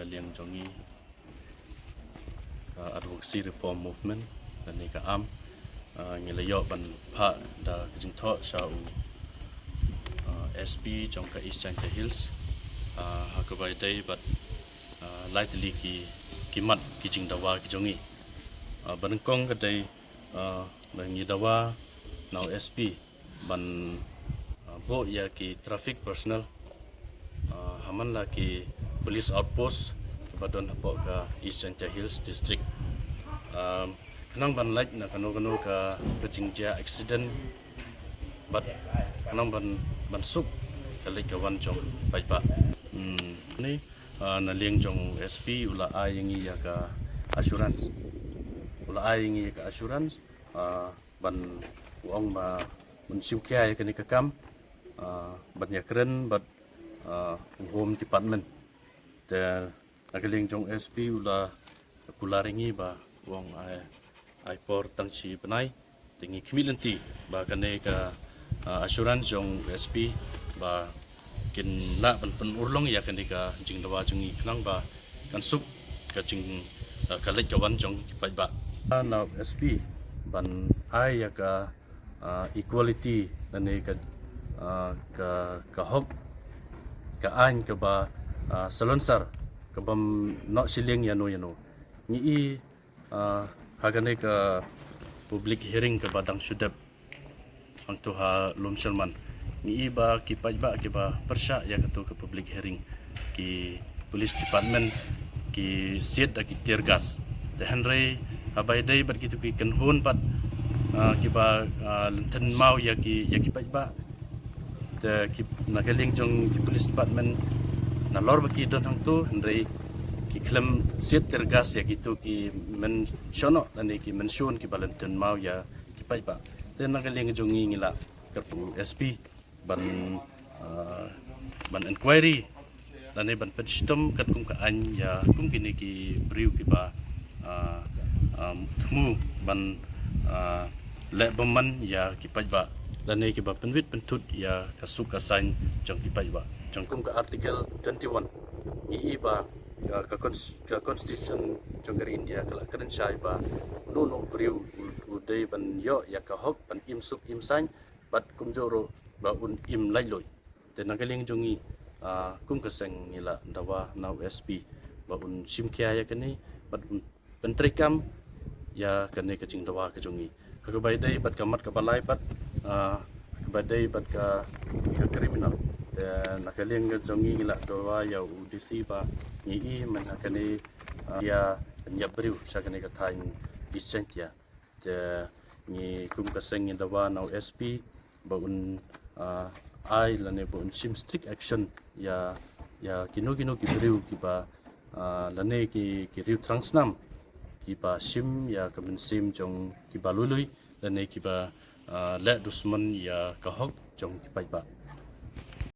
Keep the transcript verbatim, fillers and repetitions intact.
Ka liang jong ngi, ka Advocacy Reform Movement, lane ka am, ah, ngi la ïoh ban phah da ka jingthoh sha u, ah, S P jong ka East Jaintia Hills, ah, ha kaba ïadei bad, ah, lai tylli ki, ki mat ki jingdawa ki jong ngi. Ah, ba nyngkong ka dei, ah, ba ngi dawa na u S P ban, ah, buh ïa ki traffic personnel, ah, ha man la ki police outpost kiba don hapoh ka East Jaintia Hills District. Ah, khnang ban lait na kano kano ka, ka jingjia accident bad khnang ban, ban suk ka leit ka wan jong paidbah. Hmm, ni, ah, na liang jong S P u la ai ïa ngi ïa ka assurance. U la ai ïa ngi ïa ka assurance, ah, ban, u ong ba un shim khia ïa kane ka kam, ah, ban ïakren bad, ah, u Home Department. Te na ka liang jong S P u la kular ïa ngi ba u ong ai, ai por tang shi bnai. Te ngi khmih lynti ba kane ka, ah, assurance jong S P ba kin lah ban pynurlong ïa kane ka jingdawa jong ngi khnang ba kan suk ka jing, ah, ka leit ka wan jong ki paidbah. Na u S P ban ai ïa ka, ah, equality lane ka, ah, ka, ka hok, ka aiñ kaba, ah, salonsar, kabym noh shiliang ïano ïano. Ngi i, ah, ha kane ka public hearing kaba dang shu dep hangto ha Lumshyrman, ngi i ba ki paidbah kiba pyrshah ïa kato ka public hearing, ki police department ki siat da ki tear gas. Te hynrei haba ïadei bad kito ki kynhun pat, ah, kiba, ah, lynthem maw ïa ki, ïa ki paidbah, te ki, na ka liang jong ki police department, nalor ba ki don hangto, hynrei ki khlem siat tear gas ïa kito ki mynshohnoh lane ki mynshun kiba lynthem maw ïa ki paidbah. Te na ka liang jong ngi ngi la kyrpad S P ban, ah, ban inquiry lane ban pynshitom katkum ka aiñ ïa kum kine ki briew kiba, ah, um, thmu ban, ah, leh bymman ïa ki paidbah lane kiba pynwit pynthut ïa ka suk ka saiñ jong ki paidbah. Jong kum ka Article twenty-one ngi i ba, ah, ka cons-, ka constitution jong ka ri India ka la kren shai ba uno uno u briew u, u dei ban ïoh ïa ka hok ban im suk im saiñ bad kumjuh ruh ba un im laitluid. Te na ka liang jong ngi, ah, kum ka seng ngi la dawa na u S P ba un shim khia ïa kane bad un pyntreikam ïa kane ka jingdawa ka jong ngi. Ha kaba ïadei bad ka mat kaba lai pat, ah, ha kaba ïadei bad ka, ka criminal. Te na ka liang ka jong ngi ngi la dawa ïa u D C ba ngi i mynta kane, ah, ïa pynïap briew sha kane ka thaiñ East Jaintia. Te ngi kum ka seng ngi dawa na u S P ba un, ah, ai lane ba un shim strict action ïa, ïa kino kino ki briew kiba, ah, lane ki, ki riew thrang snam kiba shim ïa ka mynsiem jong kiba lui lui lane kiba, ah, leh dusmon ïa ka hok jong ki paidbah.